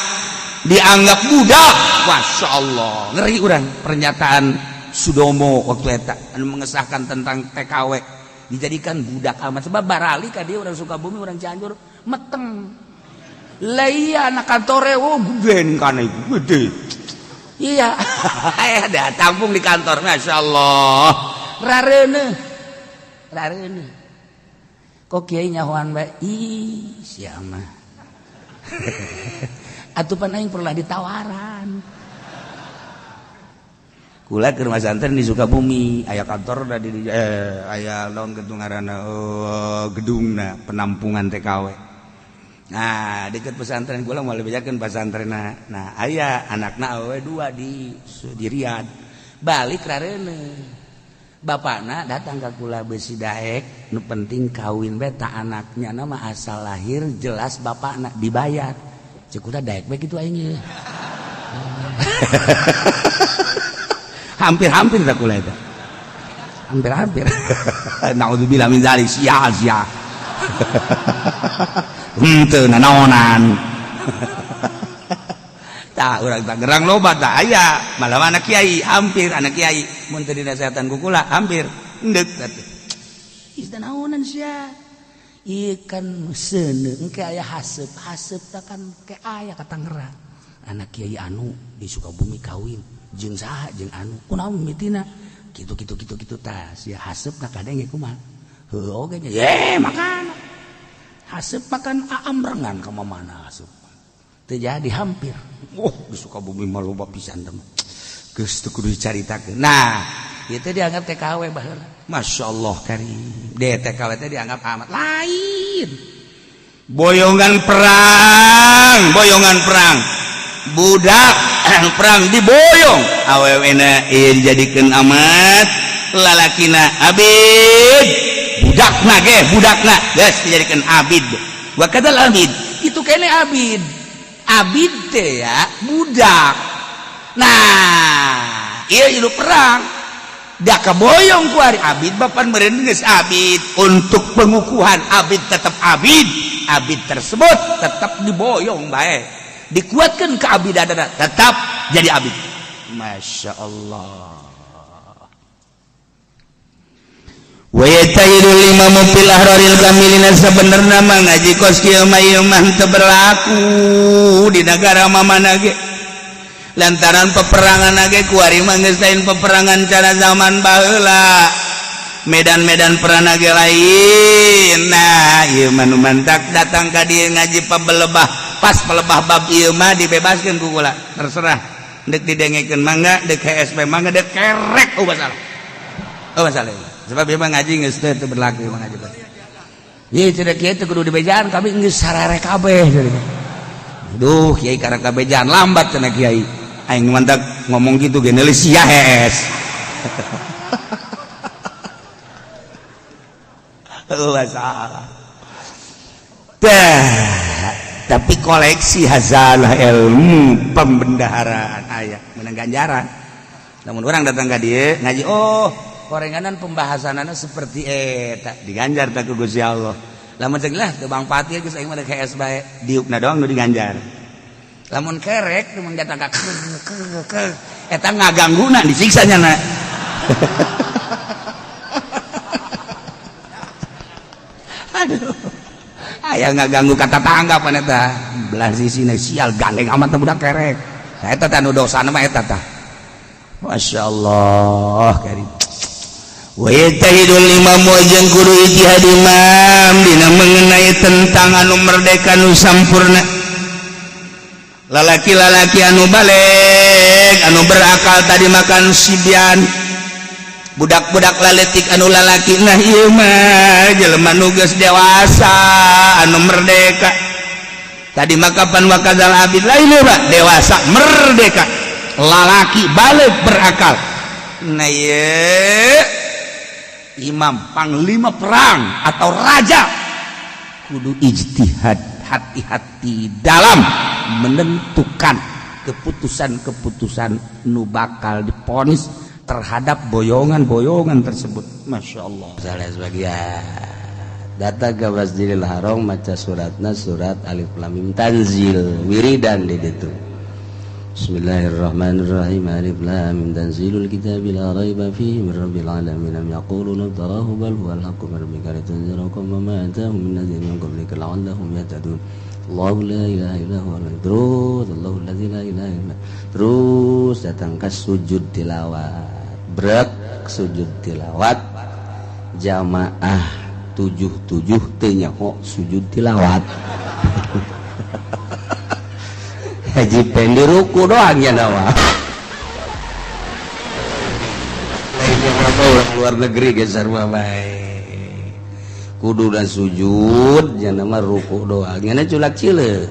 dianggap budak. Masya Allah, ngeri urang pernyataan Sudomo waktu eta anu mengesahkan tentang TKW dijadikan budak amat, sebab barali ka dia orang Sukabumi, orang Cianjur meteng lah. Iya, anak kantore, oh, gede kana iku gede. Iya, ada tampung di kantor. Masya Allah, rarene rarene kok kiai nyahoan bae. Ih, siapa atuh pan aing pernah ditawaran kula ke rumah santren di Sukabumi, aya kantor da di aya naon gedung ngaranna, gedungna penampungan TKW. Nah, deket pesantren kula mau dibejakeun pesantrenna. Nah, aya anakna awewe dua di Riyadh, balik rarene. Bapakna datang ke kula, besi daek nu penting kawin beta anaknya, nama asal lahir jelas bapakna dibayar. Cek kula, daek bae kitu aing ye. Hampir-hampir tak kula eta, hampir-hampir. Naudzubillah min dzalik. Sia sia henteu nanaonan. Tah, urang Tangerang loba tah, aya malah anak kiai, hampir anak kiai mun teu dinasehatan ku kula hampir endek atuh. Ih, naonan sia? Ieu kan seuneu engke aya haseup haseup tah kan ke aya ka Tangerang anak kiai anu di Sukabumi kawin jeung saha, jeung anu, kunaon mimitina kitu kitu kitu kitu. Tah, sia haseup na kadenge kumaha? Heueuh oge nya ye makan haseup, makan aamrengan ka mana haseup terjadi hampir. Oh, di Sukabumi mah loba pisan teh, geus teu kudu dicaritakeun. Nah, itu dianggap TKW baheula. Masya Allah karim de, TKW teh dianggap amat, lain boyongan perang. Boyongan perang, budak perang diboyong, awewena ieu dijadikeun amat, lalakina abid, budakna ge, budakna geus dijadikeun abid. Wa kadal abid itu kene abid, abid teh ya budak. Nah, ieu hidup perang da kaboyong ku ari abid, bapan meureun geus abid untuk pengukuhan abid, tetap abid. Abid tersebut tetap diboyong bae, dikuatkan keabidanana, tetap jadi abid. Masya Allah. Wa yajtahidul imamu fil ahraril kamilina. Sebenarnya mah ngaji kos kieu mah ieu mah teu berlaku di negara mamana ge, lantaran peperangan ge kuari mah geus lain peperangan cara zaman baheula, medan-medan perang ge lain. Nah, ieu mah nu mantak datang ka dieu ngaji pabelebah. Pas pelebah bab ieu mah dibebaskeun ku kula, terserah dek didengekeun mangga, dek HSP mangga, dek kerek, oh masalah, oh masalah, sebab ieu mah ngaji geus teu berlaku ieu mah ngaji. Ieu tidak kieu teu kudu dibejaan, kami geus sarare kabeh. Duh, kiai karena kabejaan lambat cenah kiai. Aing mantak ngomong gitu ge neulis sia hees. Oh, masalah. Dah, tapi koleksi hazalah ilmu pembendaharaan aya menang ganjaran. Namun orang datang ke dia ngaji, oh, korenganan pembahasanana seperti eta diganjar tak ku Gusti Allah. Lamun cek lah teu Bang Pati geus aing mah KS bae, diukna doang nu diganjar. Lamun kerek nu datang ka ke eta ngagangguna disiksa nya na. Aduh. Aya ngaganggu ka tatangga pan eta belah sisi sial gandeng amat budak kerek. Nah, eta teh anu dosana mah eta tah. Masya Allah karim. Wa yajtahidul imam, jeung kudu ijtihad imam dina mengenai tentang anu merdeka nu sampurna, lalaki-lalaki anu balig, anu berakal, tadi makan sibian, budak-budak laletik anu lalaki. Nah, ieu mah jelema nu geus dewasa anu merdeka tadi. Maka pan wakadzal abid lain Pak, dewasa merdeka, lalaki balig berakal. Nah, ieu imam, panglima perang atau raja kudu ijtihad, hati-hati dalam menentukan keputusan-keputusan nu bakal diponis terhadap boyongan-boyongan tersebut. Masya Allah. Salah sebagian datang ke Masjidil Haram, maca suratna surat Alif Lam Mim Tanzil, wiridan di ditu. Bismillahirrahmanirrahim. Alif Lam Mim Tanzilul Kitabi la raiba fihi min Rabbil alamin. Am yaquluna iftarahu bal huwal haqqu min rabbika litunzira qauman ma atahum min nadhirin min qablika la'allahum yahtadun. Allahu la ilaha illa huwa, terus Allahu allazi la ilaha illa, terus datang ke sujud tilawat, brek sujud tilawat, jamaah tujuh tujuh teu nyaho sujud tilawat. Haji Pendi ruku doang ya nama. Lainnya berapa orang luar negeri geser mah bae kudu dan sujud nya nama ruku doang nya culak cileuk.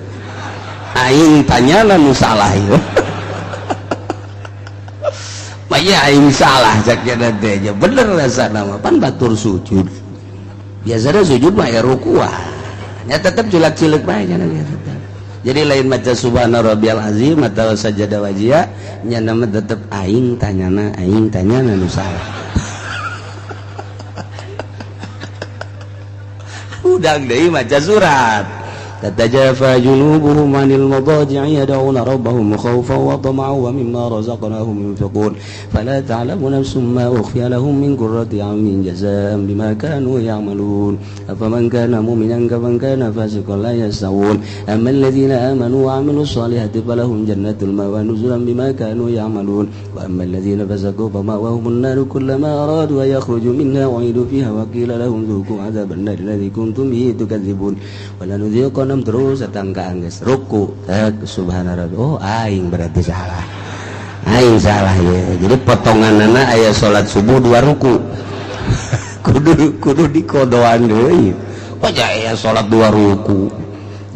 Aing tanya nu salah ieu. Maya aing salah cak nya teh nya bener rasana mah pan batur sujud. Biasanya sujud mah ya rukuah. Nya tetep culak cileuk bae nya tetep. Jadi lain maca subhana rabbiyal azim atau sajadah wajia nya nama tetep aing tanyana nu salah. Udang deui maca surat tatajafa junubuhum 'anil madaji'i yad'una rabbahum khawfan wa tama'an wa mimma razaqnahum yunfiqun fala ta'lamu nafsum ma ukhfiya lahum min qurrati a'yunin jazaa'an bima kanu ya'malun. Afaman kana mu'minan kaman kana fasiqan la yastawun. Ammal ladzina amanu wa 'amilus solihati falahum jannatul ma'wa nuzulan bima kanu ya'malun. Wa ammal ladzina fasaqu fama'wahumun nar kullama aradu an yakhruju minha u'idu fiha wa qila lahum dhuqu 'adzaban nar alladzi kuntum bihi tukadzibun. Wa lanudziqannahum, terus datang ke angges ruku tak subhana rabbi. Oh, aing berarti salah, aing salah ya. Jadi potonganana aya salat subuh dua ruku, kudu kudu dikodoan deui. Oh ya, salat dua ruku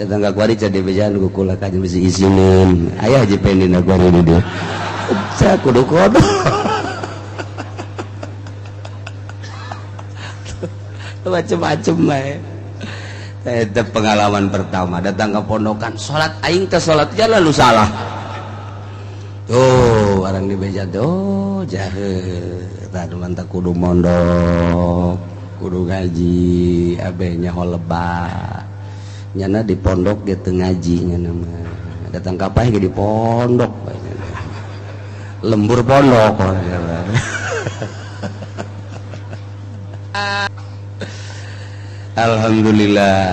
datang ka kuari cadi bejaan ku kula ka bisi isineun aya haji pendina kuari di dieu. Saya kudu kodo macem-macem bae. Itu pengalaman pertama datang ke pondokan salat aing teh salat lalu salah tuh orang di beja tuh. Oh jahe tadi mantap, kudu mondok, kudu ngaji abehnya lebah nyana di pondok dia teu ngaji. Nyana mah datang kapah di pondok, lembur pondok. Alhamdulillah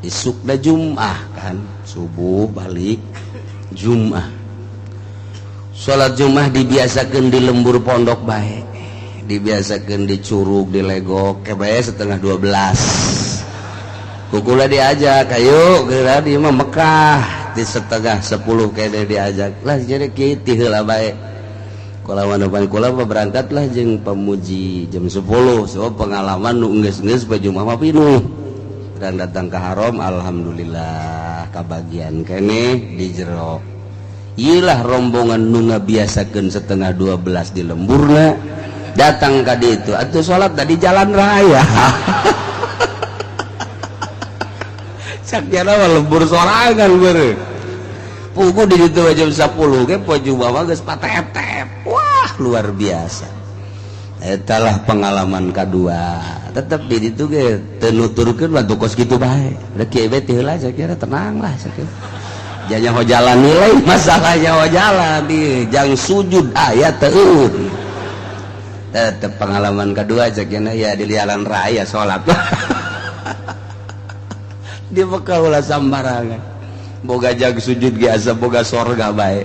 isuk dah Jum'ah kan, subuh balik Jum'ah, salat Jum'ah dibiasakan di lembur pondok baik, dibiasakan di curug, di legok kebaya 11.30 kukula diajak ayo geura di mah Mekah di 9.30 kene diajak lah. Jadi kieu ti heula bae kula depan kula berangkatlah jeung pemuji jam 10 sebab pengalaman nu geus-geus baju mah pinuh dan datang ke haram. Alhamdulillah kabagian kene di jero. Iyalah rombongan nu ngabiasakeun 11.30 di lemburna datang ka ditu atuh salat di jalan raya. Sakiana mah lembur sorangan beureum pugu di ditu jam 10 ge poe Jumat mah geus patep-tep. Wah, luar biasa. Etalah pengalaman kedua. Tetep di ditu ge teu nuturkeun waktu kos kitu bae. Da kieu bae teh heula sakira tenang lah sakira. Janya ho jalan nilai masalahnya ho jalan di jang sujud aya teu. Tetep pengalaman kedua sakira ya di jalan raya salat. Di Mekah ulah sambarangan. Boga jag sujud ge asa boga sorga bae.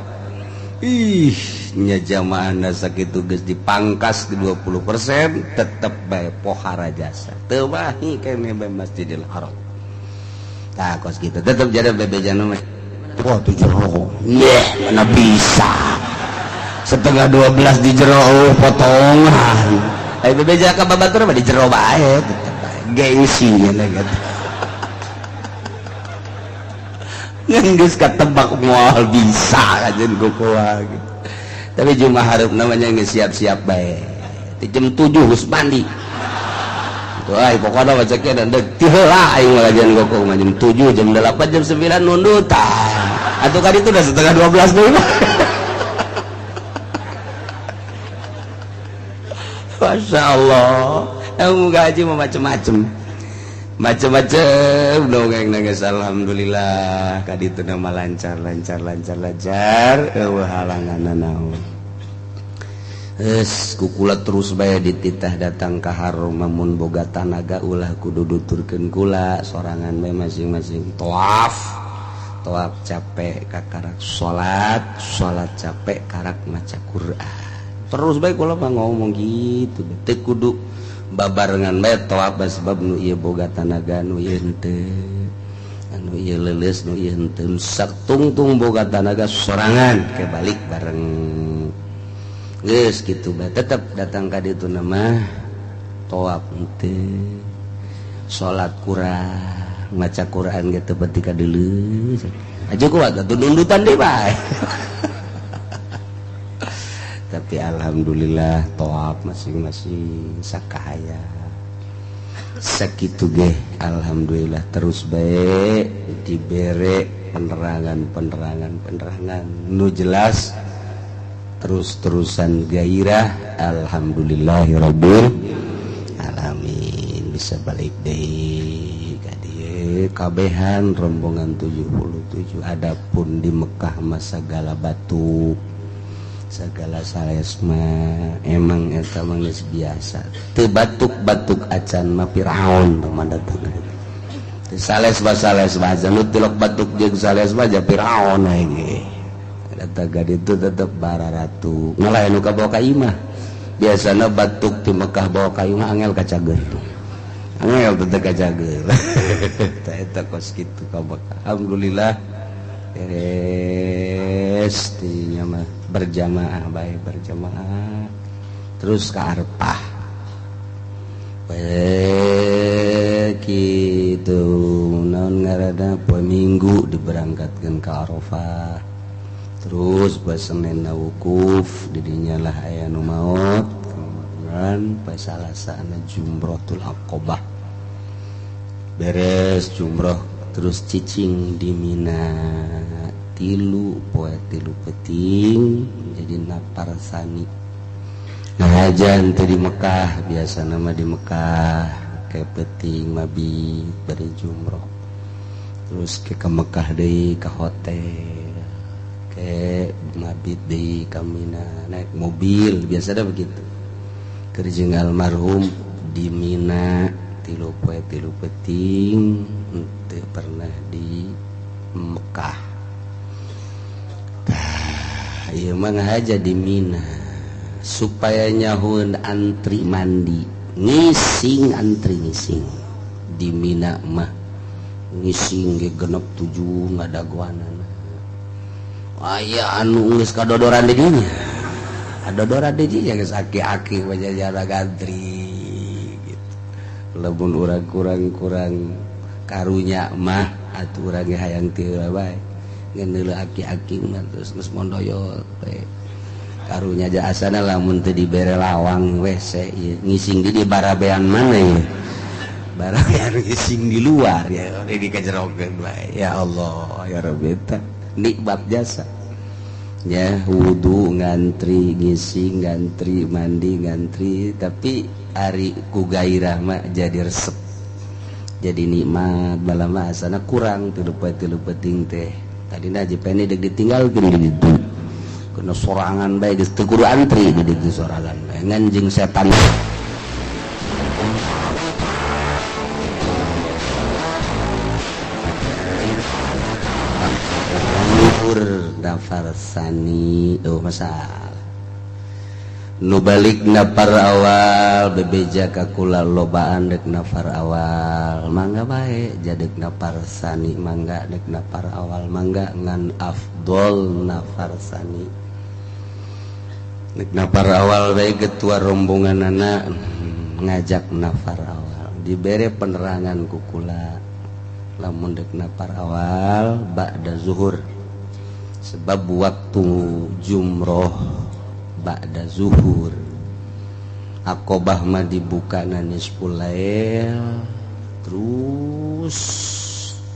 Ih, nya jamaahna sakitu geus dipangkas di 20% tetep bae pohara jasa. Teu wahi keneh bae Masjidil Haram. Tah kos kitu tetep jadi bebejana mah. Wah, tuh jero. Yeh, mana bisa. 11:30 di jero potongan. Ayo bebeja ka babatur mah di jero bae tetep bae. Gengsi nya gitu. Geus katebak moal bisa kajen kukuah gitu. Tapi cuma hareup namanya geus siap-siap bae. Di jam 7 geus mandi. Wah, pokoknya baca dan dek ti heula aing mah kajian gokong mah jam 7, jam 8, jam 9 nundutan. Atuh kan itu udah 11:30 deui mah. Masya Allah. Emang gaji mah macem-macem. Macem-macem dongeng nangis alhamdulillah kaditu nama lancar lancar lancar lancar eueuh halangan naon. Geus kukula terus bae dititah datang ka haram mun boga tanaga ulah kudu duturkeun kula sorangan bae masing-masing tawaf. Tawaf capek kakarak salat, salat capek karak maca Quran. Terus bae kula mah ngomong gitu teu kudu babarengan bae tawaf sebab nu ieu boga tanaga nu ieu henteu. Anu ieu leuleus nu ieu henteu satungtung boga tanaga sorangan ke balik bareng. Geus kitu bae tetep datang ka ditu mah tawaf henteu salat kurang maca Quran ge teu beuti ka deuleu aja kuat atuh nundutan deui bae. Tapi alhamdulillah tawaf masing-masing sakahaya sakitu ge alhamdulillah terus bae dibere penerangan-penerangan nu jelas terus-terusan gairah alhamdulillahirabbil alamin bisa balik deui ka dieu kabehan rombongan 77 adapun di Mekah mah sagala batuk segala salesma emang eta mah geus biasa teu batuk-batuk acan mah Firaun mah datang teu sales-sales mah nu tilok batuk jeung sales mah ja Firaun aing ge. Datang itu tetep bararatu malah anu kabawa ka imah biasana batuk di Mekah bawa ka imah angel kacager angel tetep kacager tah eta kos kitu ka Mekah alhamdulillah beres dinya mah berjamaah bae berjamaah terus ka Arfah bae kitu naon ngaranna poe Minggu diberangkatkeun ka Arafah terus poe Senin wukuf didinya lah aya nu maot kemudian poe Salasa na Jumratul Aqabah beres jumroh terus cicing di Mina tilu poe tilu peting jadi naparsani ngahajan teh di Mekah biasa nama di Mekah kayak peting mabit bari jumroh terus ke Mekah deui ka hotel ke mabit di Kamina naik mobil biasa ada begitu kerjeng almarhum di Mina tilu poe tilu peting henteu pernah di Mekah. Tah ieu mah ngahaja di Mina supaya nyahueun antri mandi ngising antri ngising di Mina mah ngising ge genep 7 ngadagoanana aya anu geus kadodoran di dinya kadodoran di dinya geus aki-aki wajah gantri gitu lamun urang kurang-kurang karunya mah atuh urang ge hayang ti heula bae ngan deuleu aki-aki mah terus geus mondoyol we karunya aja asana lamun teu dibere lawang WC ieu ngising di barabean mana ieu barabean ngising di luar ya di kajerokeun bae ya Allah ya Rabbi eta nikmat jasa ya wudu ngantri ngising ngantri mandi ngantri tapi ari ku gairah mah jadi resep jadi nikmat balama asana kurang tilu poe tilu peting teh tadina jepeni deuk ditinggalkeun di ditu kena sorangan bae geus teu kudu antri di ditu sorangan bae ngan jeung setan. zuhur nafar sani oh masalah nu balik nafar awal bebeja ka kula lobaan dek nafar awal mangga bae jadek nafar sani mangga dek nafar awal mangga ngan afdol nafar sani dek nafar awal bae ketua rombongan anak ngajak nafar awal dibere penerangan ku kula lamun dek nafar awal ba'da zuhur sebab waktu jumroh ba'da zuhur Aqobah mah dibuka nisful lail terus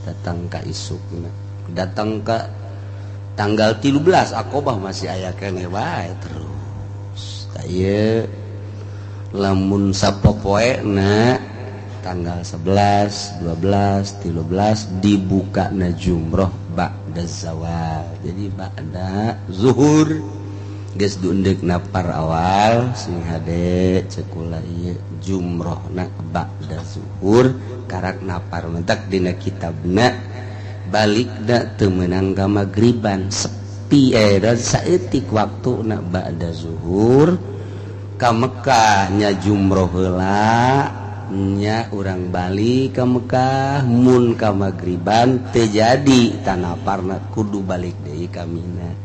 datang ka isukna datang ka tanggal 13 Aqobah masih aya keneh wae terus tah ieu lamun sapopoena tanggal 11, 12, 13 dibuka na jumroh ba'da zawal jadi ba'da zuhur geus dundek napar awal sing hade cekula ieu jumrohna ba'da zuhur karak napar mentak dina kitabna balikna teu meunang ka magriban sepi da saeutik waktuna ba'da zuhur ka Mekah nya jumroh heula nya urang balik ka Mekah mun ka magriban teu jadi tanaparna kudu balik deui ka Mina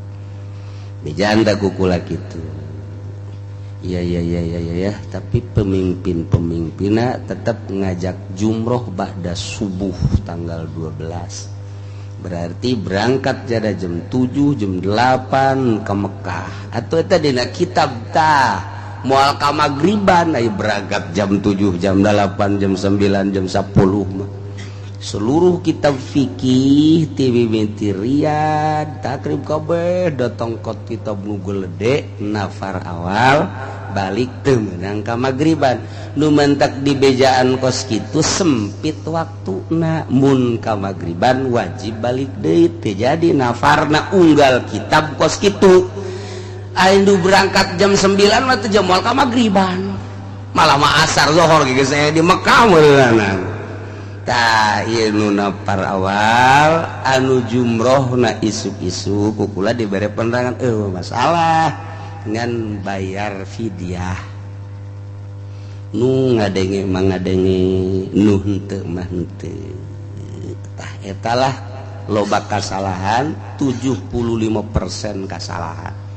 bejanda kukula gitu iya iya iya iya ya tapi pemimpin-pemimpinna tetap ngajak jumroh ba'da subuh tanggal 12 berarti berangkat jada jam 7 jam 8 ke Mekah atau eta dina kitab tah moal ka magriban ayo berangkat jam 7 jam 8 jam 9 jam 10 mah seluruh kitab fikih TV binti Riyad takrib kabeh datang ke kitab nu gede nafar awal balik teu meunang ka magriban nu mentak di bejaan kos kitu sempit waktuna mun ka magriban wajib balik deui teu jadi nafarna unggal kitab kos kitu aing berangkat jam 9 mah teu jam moal ka magriban malah mah asar zuhur geus saya di Mekah meureunana. Tah ieu nu napar awal anu jumrohna isuk-isuk kukula dibere penerangan masalah ngan bayar fidyah nu ngadenge mah ngadenge nu henteu mah henteu tah eta lah loba kasalahan 75% kasalahan.